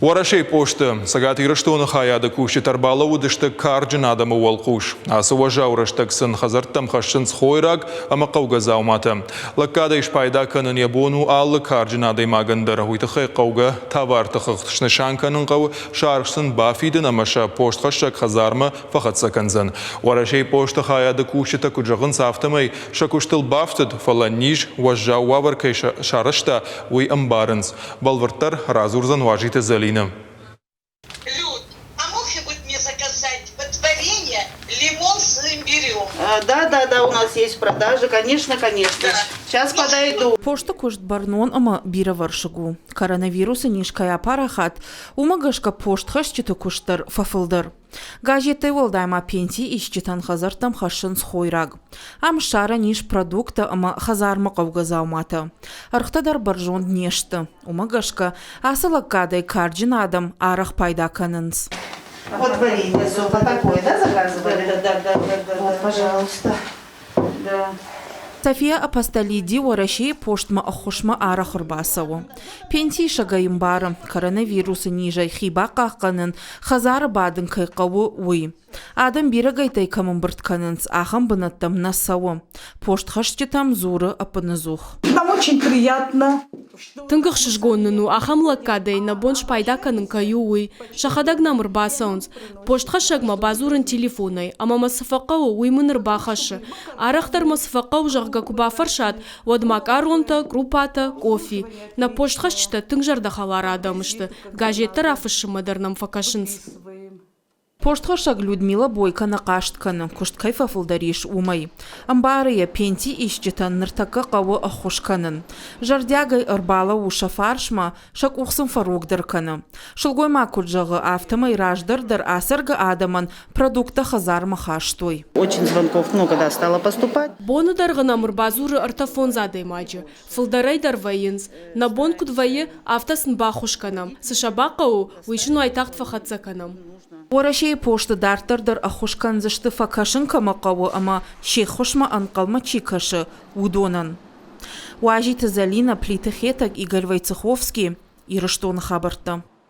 Уӕрӕсейы посты Цӕгат Ирыстоны хайады кусджытӕ ӕрбалӕууыдысты карджын адӕмы уӕлхъус. Ацы уӕззау рӕстӕг сын хӕдзӕрттӕм хӕссынц хойраг ӕмӕ хъӕугӕ дзауматӕ. Лӕггадӕй спайда кӕнын йӕ бон у алы карджын адӕймагӕн дӕр. Уый тыххӕй хъӕугӕ товарты хыгъд снысан кӕнын хъӕуы, сӕ аргъ сын бафидын ӕмӕ сӕ постхӕссӕг хӕдзармӕ фӕхӕццӕ кӕндзӕн. Уӕрӕсейы посты хайады кусджытӕ куыд зӕгъынц, афтӕмӕй сӕ куыстыл бафтыд, фӕлӕ низ уӕззау уавӕр кӕй сарӕзта, уый ӕмбарынц. Бӕлвырддӕр радзурдзӕн Уазиты Зӕлинӕ. Люд, а мог ли мне заказать варенье лимон с имбирем? Да, да, да, у нас есть в продаже, конечно, конечно. Сейчас подойду. Посты куыст бӕрнон ӕмӕ бирӕвӕрсыг у. Коронавирусы низ кӕй апарахат, уымӕ гӕсгӕ постхӕсджыты куыст дӕр фӕфылдӕр. Газеттӕй уӕлдай ма пенси исджытӕн хӕдзӕрттӕм хӕссынц хойраг. Ам ссарӕн ис продукттӕ ӕмӕ хӕдзармӕ хъӕугӕ дзауматӕ. Ӕргътӕ дӕр бӕрзонд не сты. Уымӕ гӕсгӕ ацы лӕггадӕй карджын адӕм арӕх пайда кӕнынц. Вот варенье, вот такое, да, заказывали? Да, да, да, да, да. Вот, пожалуйста. Да. София Апостолиди Уӕрӕсейы постмӕ ӕххуысмӕ арӕх ӕрбацӕуы. Пенсиисӕгӕй ӕмбары, коронавирусы низӕй хи бахъахъхъӕнын, хӕдзары бадын кӕй хъӕуы, уый. Адӕм бирӕгӕйттӕй кӕм ӕмбырд кӕнынц, ахӕм бынӕттӕм нӕ цӕуы. Постхӕсджытӕм дзуры ӕппынӕдзух. Нам очень приятно. Тынг ӕхсызгон нын у, ахӕм лӕггадӕй нӕ бон спайда кӕнын кӕй у, уый. Сӕхӕдӕг нӕм ӕрбацӕуынц. Постхӕссӕгмӕ бадзурын телефонӕй, ӕмӕ мӕ цы фӕхъӕуы, уый мын ӕрбахӕссы. Арӕхдӕр мӕ цы фӕхъӕуы, зӕгъгӕ, куы бафӕрсат, уӕд макъаронтӕ, крупатӕ, къофи. Нӕ постхӕсджытӕ тынг зӕрдӕхӕлар адӕм сты, газеттӕ рафыссынмӕ дӕр нӕм фӕкӕсынц. Постхӕссӕг Людмила Бойко нӕ хъаст кӕны, куыст кӕй фӕфылдӕр ис, уымӕй. Ӕмбары йӕ, пенси исджытӕн ныртӕккӕ хъӕуы ӕххуыс кӕнын. Зӕрдиагӕй ӕрбалӕууы сӕ фарсмӕ, сӕ къух сын фӕрогдӕр кӕны. Сылгоймаг куыд зӕгъы, афтӕмӕй раздӕр дӕр ацӕргӕ адӕмӕн продукттӕ хӕдзармӕ хастой. Очень звонков много да, стало поступать. Боны дӕргъы нӕм ӕрбадзуры ӕртӕ-фондз адӕймаджы. Фылдӕрӕй дӕр вӕййынц. Нӕ бон куыд вӕййы, афтӕ сын баххуыс кӕнӕм. Цы сӕ бахъӕуы, уый сын уайтагъд фӕхӕццӕ кӕнӕм. Уӕрӕсейы посты дарддӕр дӕр ӕххуыс кӕндзысты, фӕкӕсын кӕмӕ хъӕуы ӕмӕ се ххуысмӕ ӕнхъӕлмӕ чи кӕсы, уыдонӕн. Уазиты Зӕлинӕ, Плиты Хетӕг, Игорь Войцеховский, Ирыстоны хабӕрттӕ.